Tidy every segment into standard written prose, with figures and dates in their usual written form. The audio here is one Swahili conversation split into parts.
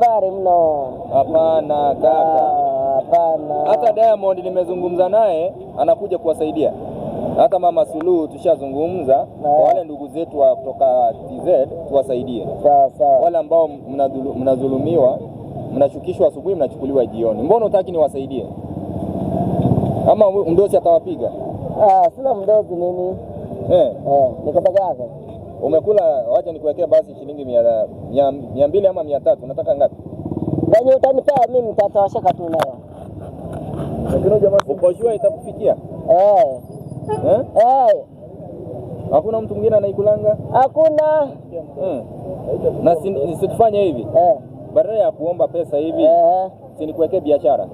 mbali mno. Hapana kaka. Hapana. Hata Diamond nimezungumza naye, anakuja kuwasaidia. Hata Mama Suluhu tushazungumza, kwa wale ndugu zetu wa kutoka TZ tuwasaidie. Sawa sawa. Wale ambao mnadhulumiwa, mnashukishwa asubuhi, mnachukuliwa jioni. Mbona hutaki niwasaidie? Ama mdosi atawapiga? Ah, sina mdozi mimi. Eh, Eh, niko peke yake. umekula, wacha nikuwekee basi shilingi 200 ama 300. Unataka ngapi? Venye utanipea mimi nitatosheka tu nayo. Lakini jamaa Uko sure itakufikia? Eh. Eh? Eh, Hakuna mtu mwingine anaikulanga? hakuna. Na situfanye hivi. Eh. Badala ya kuomba pesa hivi, Eh. si nikuwekee biashara.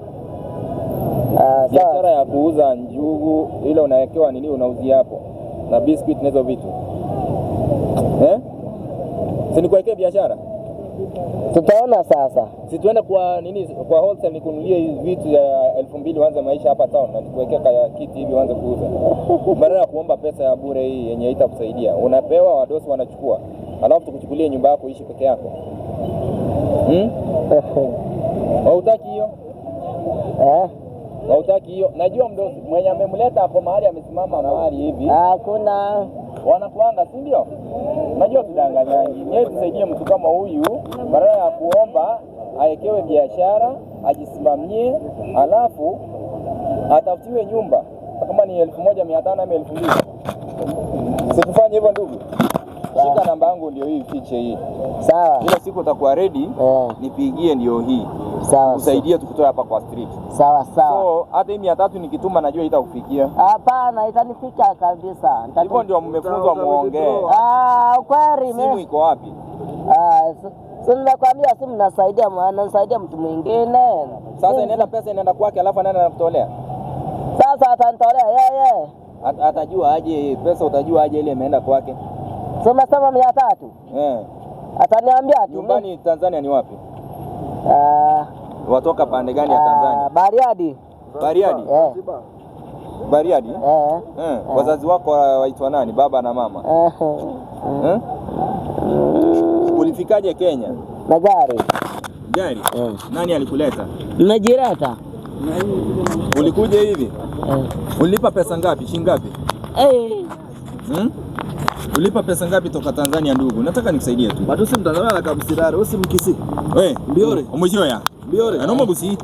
Ah, Biashara sawa. ya kuuza njugu ile unawekewa nini, unauzia hapo na biscuit na hizo vitu eh? Si nikuwekee biashara? Tutaona sasa. Si tuende kwa nini, kwa wholesale nikununulie hizi vitu ya 2000 uanze maisha hapa town, na nikuwekea kaya kiti hivi uanze kuuza, badala ya kuomba pesa ya bure hii yenye haitakusaidia. Unapewa, wadosi wanachukua, alafu tukuchukulie nyumba yako uishi peke yako, hmm? Hautaki hiyo? Eh? Hautaki hiyo? Najua mdosi mwenye amemleta ako mahali amesimama mahali hivi Hakuna. wanakuanga, si ndio? Najua tudanganyangi. Yeye tusaidie mtu kama huyu, badala ya kuomba awekewe biashara, ajisimamie, alafu atafutiwe nyumba kama ni 1500 ama 2000. Situfanye hivyo ndugu. Shika namba yangu ndio hii, fiche hii. Sawa. Ile siku utakuwa ready, Eh, nipigie ndio hii. sawa. Tusaidie tukutoe hapa kwa street. Sawa sawa. So hata hii 300 nikituma najua itakufikia. Hapana, itanifika kabisa. Hivyo ndio mmefunzwa muongee. Ah, ukweli Simu mimi. iko wapi? Ah, si nimekwambia simu nasaidia nasaidia mtu mwingine. Sasa inaenda pesa inaenda kwake, alafu anaenda anakutolea. Sasa atanitolea yeye. Atajua aje pesa? Utajua aje ile imeenda kwake? Si umesema 300? Eh. Ataniambia tu. Nyumbani Tanzania ni wapi? Ah, Watoka pande gani ya ah, Tanzania? Bariadi. Bariadi. Eh. Bariadi? Eh. Eh. Wazazi wako waitwa nani? Baba na mama? Eh. Eh? Ulifikaje Kenya? Na gari. Gari? Eh. Nani alikuleta? Nimejileta. Ulikuja hivi? Eh. Ulilipa pesa ngapi? Shilingi ngapi? Eh. Hmm? Ulipa pesa ngapi toka Tanzania ndugu? Nataka nikusaidie tu. Bado si Mtanzania na kamsirare, wewe si Mkisii. We, Mbiore. Umeshoya. Mbiore. Anaomba busi.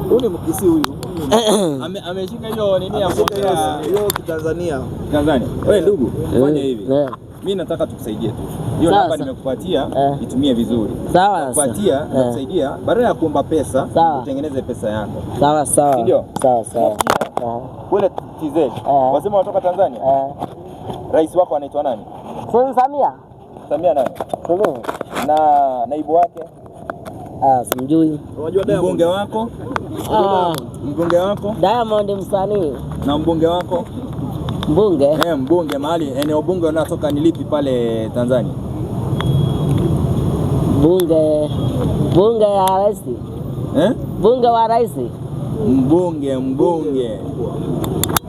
Huyu ni Mkisii huyu. Ameshika hiyo nini ya kuongea Hiyo Kitanzania. Tanzania. Wewe ndugu, fanya hivi. Eh. Mimi nataka tukusaidie tu. Hiyo Sawa, namba sawa. nimekupatia, Eh. itumie vizuri. Sawa. Kupatia, Eh. nakusaidia badala ya kuomba pesa, Sawa. utengeneze pesa yako. Sawa sawa. Si ndio? Sawa sawa. Eh. Kule TZ. Wasema watoka Tanzania. Eh. Rais wako anaitwa nani? Si Samia? Samia nani? Suluhu. Na naibu wake? Ah, simjui. Unajua Diamond? Mbunge wako? Ah, Mbunge wako? Diamond msanii. Na mbunge wako? Mbunge. Eh, mbunge mahali eneo bunge unatoka ni lipi pale Tanzania? Bunge. Bunge ya rais. Eh? Bunge wa rais. Mbunge, mbunge.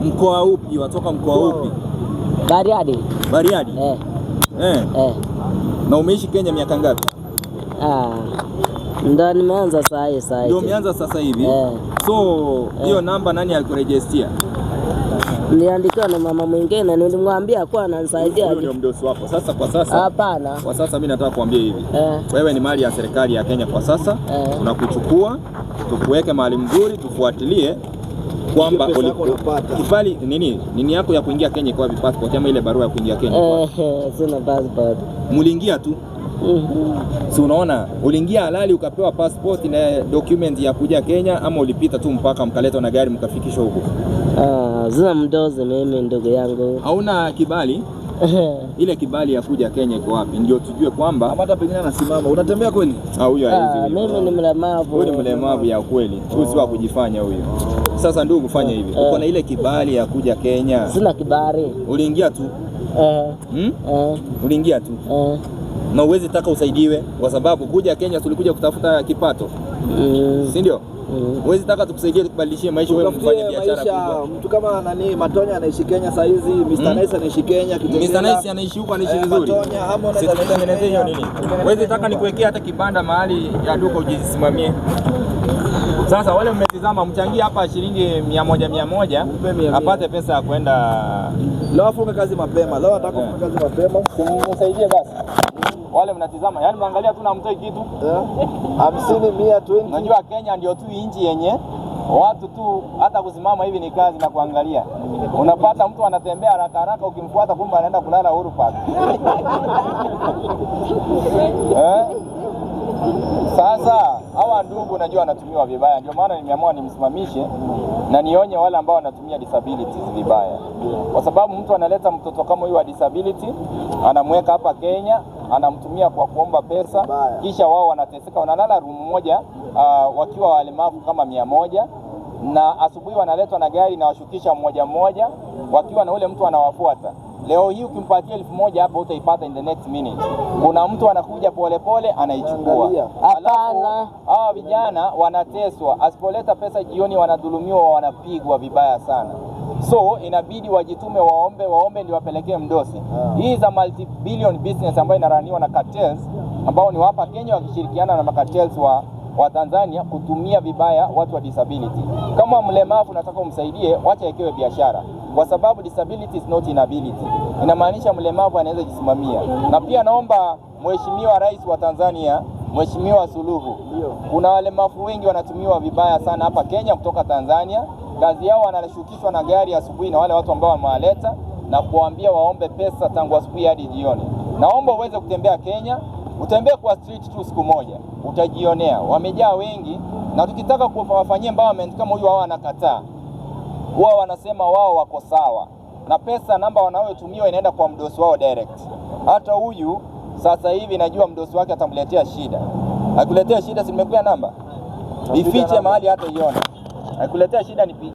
Mkoa upi? Watoka mkoa upi? Bariadi. Bariadi? Eh. Eh. Eh. Na umeishi Kenya miaka ngapi? Ah. Ndo nimeanza saa hii saa hii. Ndio umeanza sasa hivi? Eh. So hiyo namba nani alikurejestia? Niliandikiwa na mama mwingine, nilimwambia kuwa ananisaidia. Huyo ndio mdosi wako. Sasa kwa sasa, Hapana. kwa sasa mimi nataka kuambia hivi. Eh. Wewe ni mali ya serikali ya Kenya kwa sasa. Eh. Tunakuchukua, tukuweke mahali mzuri, tufuatilie kwamba Pesa yako unapata. kibali nini nini yako ya kuingia Kenya iko wapi, passport ama ile barua ya kuingia Kenya iko wapi? Eh, sina passport. Muliingia tu, si unaona, uliingia halali ukapewa passport na document ya kuja Kenya, ama ulipita tu mpaka mkaletwa na gari mkafikishwa huko? Ah, sina mdozi mimi ndugu yangu. Hauna kibali? Ile kibali ya kuja Kenya iko wapi? Ndio tujue kwamba Ama hata pengine anasimama. Unatembea kweli? ah, huyu hawezi Ah, huyu. mimi ni mlemavu. Huyu ni mlemavu ya kweli, huyu si wa kujifanya huyu. Sasa ndugu, fanya hivi, uko na ile kibali ya kuja Kenya? Sina kibali. Uliingia tu Eh, hmm? eh, Uliingia tu eh. Na uwezi taka usaidiwe kwa sababu kuja Kenya tulikuja kutafuta kipato, si ndio? Huwezi taka tukusaidie tukubadilishie maisha, wewe mfanye Tutafutie biashara maisha kubwa. mtu kama nani Matonya anaishi Kenya saa hizi, Mr. Nice anaishi Kenya, Kitengela. Mr. Nice anaishi huko, anaishi Eh, vizuri. Matonya, Harmonize Si anaishi tutengenezee hiyo Kenya. nini? Huwezi taka nikuwekea hata kibanda mahali ya duka ujisimamie. Sasa wale mmetizama, mchangie hapa shilingi 100 100, Mpe 100. apate pesa ya kwenda. Leo afunge kazi mapema. Leo nataka kufunga kazi mapema. Msaidie basi wale mnatizama, yaani mwangalia tu na mtoi kitu. Eh, 50, 100, 20. Unajua Kenya ndio tu nchi yenye watu tu hata kusimama hivi ni kazi na kuangalia. Unapata mtu anatembea haraka haraka, ukimfuata kumbe anaenda kulala Uhuru Park. Eh? Sasa hawa ndugu najua wanatumiwa vibaya, ndio maana nimeamua nimsimamishe na nionye wale ambao wanatumia disabilities vibaya, kwa sababu mtu analeta mtoto kama huyu wa disability anamweka hapa Kenya, anamtumia kwa kuomba pesa, Vibaya. kisha wao wanateseka, wanalala room moja wakiwa walemavu kama 100 na asubuhi wanaletwa na gari na washukisha mmoja mmoja, wakiwa na ule mtu anawafuata. Leo hii ukimpatia 1000 hapa utaipata in the next minute. Kuna mtu anakuja polepole anaichukua. Angalia. Hapana. Hawa vijana wanateswa, asipoleta pesa jioni wanadhulumiwa, wanapigwa vibaya sana. So inabidi wajitume, waombe waombe ndio wapelekee mdosi. Hii is a multi billion business ambayo inaraniwa na cartels ambao ni wapa Kenya wakishirikiana na macartels wa Tanzania kutumia vibaya watu wa disability. Kama mlemavu nataka umsaidie, wacha ekewe biashara, kwa sababu disability is not inability. Inamaanisha mlemavu anaweza jisimamia. Na pia naomba Mheshimiwa Rais wa Tanzania, Mheshimiwa Suluhu, kuna walemavu wengi wanatumiwa vibaya sana hapa Kenya kutoka Tanzania. Kazi yao wanashukishwa na gari asubuhi na wale watu ambao wamewaleta na kuwaambia waombe pesa tangu asubuhi hadi jioni. Naomba uweze kutembea Kenya, utembee kwa street tu siku moja, utajionea wamejaa wengi, na tukitaka kuwafanyia empowerment kama huyu, wao wanakataa, huwa wanasema wao wako sawa na pesa namba wanayotumiwa inaenda kwa mdosi wao direct. Hata huyu sasa hivi najua mdosi wake atamletea shida, akuletea shida, si nimekupea namba, ifiche mahali hata ione. Akuletea shida ni